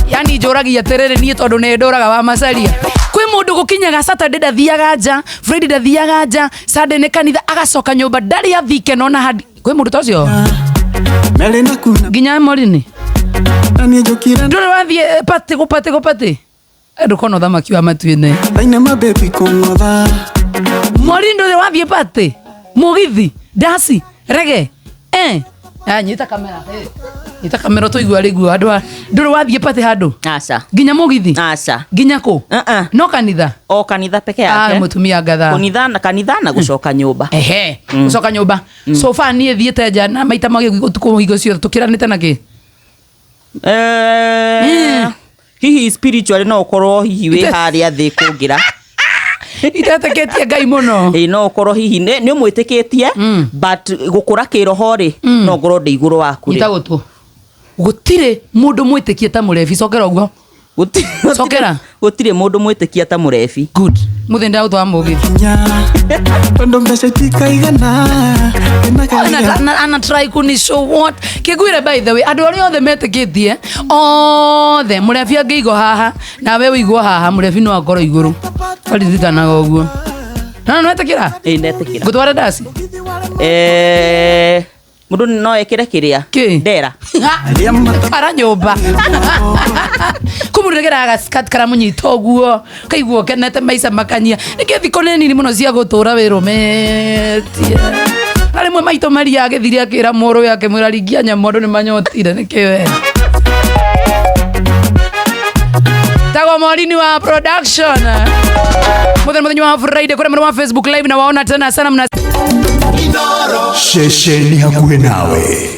Yani njũragia atĩrĩrĩ, niĩ tondũ nĩ ndũraga wa macaria, kwĩ mũndũ gũkinyaga Saturday ndathiaga nja, Friday ndathiaga nja, Sunday nĩ kanitha, agacoka nyũmba ndarĩ athike nona handi. Kwĩ mũndũ ta ũcio? Merĩ na kuna Nginya morini na niĩ njũkire. Ndũrĩ wathiĩ pati gũpati gũpati ndũkona ũthamaki wa matu-inĩ. Thaine mabebi kũng'otha. Mori, ndũrĩ wathiĩ pati, mũgithi, ndaci, rege eh. Ah, nyita kamera eh. Nyita kamera tũigua rĩguo andũ ndũrĩ wathiĩ pati handũ? Aca. Nginya mũgithi? Aca. Nginya kũ? Uh-uh. No kanitha? O kanitha peke Ah, yake. Mũtumia ngatha. Kanitha na kanitha na gucoka nyumba. Ehe, gucoka nyũmba. So far niĩ thiĩte nja na maita magĩ ũtukũ hingo ciothe tũkĩranĩte na kĩ? Hihi spiritually no ũkorwo hihi wĩ harĩa thĩ kũngĩra. Itetĩkĩtie Ngai mũno. Ĩ, no ũkorwo hihi nĩ ũmwĩtĩkĩtie, but gũkũra kĩroho rĩ, no ngorwo ndĩ igũrũ waku rĩ. Nyita gũtũ, gũtirĩ mũndũ mwĩtĩkie ta mũrebi. Cokera ũguo. Cokera. Gũtirĩ mũndũ mwĩtĩkia ta mũrebi. Good. Mũthĩ ndagũtwara mũgithi. Kinya tondũ mbeca itikaigana. Ana try kuni show what kĩguire. By the way, andũ arĩa othe metĩkĩtie othe, mũrebi angĩigwo haha nawe ũigwo haha, mũrebi no akorwo igũrũ. Waririkanaga ũguo na nwetĩkĩra? Ĩ, ndetĩkĩra. Ngũtware ndaci. Mũndũ no ekĩre kĩrĩa? Kĩ? Ndera. Ara nyũmba kũmũndũ gaskirt karamunyita ũguo, kaigua ũkenete maica makanyia. Nĩkĩ thikũ nĩ nini mũno cia gũtũra wĩrũmĩtie, na rĩmwe maitũ maria agĩthire akĩra mũrũwe, akĩmwĩra, "Ringia nyamũ, andũ nĩ manyotire." Nĩkĩ we tagwo Morini wa production. Mũthenya mũthenya wa Friday kũrĩa mwena wa Facebook Live na waona tena sana mna Ceceni hakuhĩ nawe.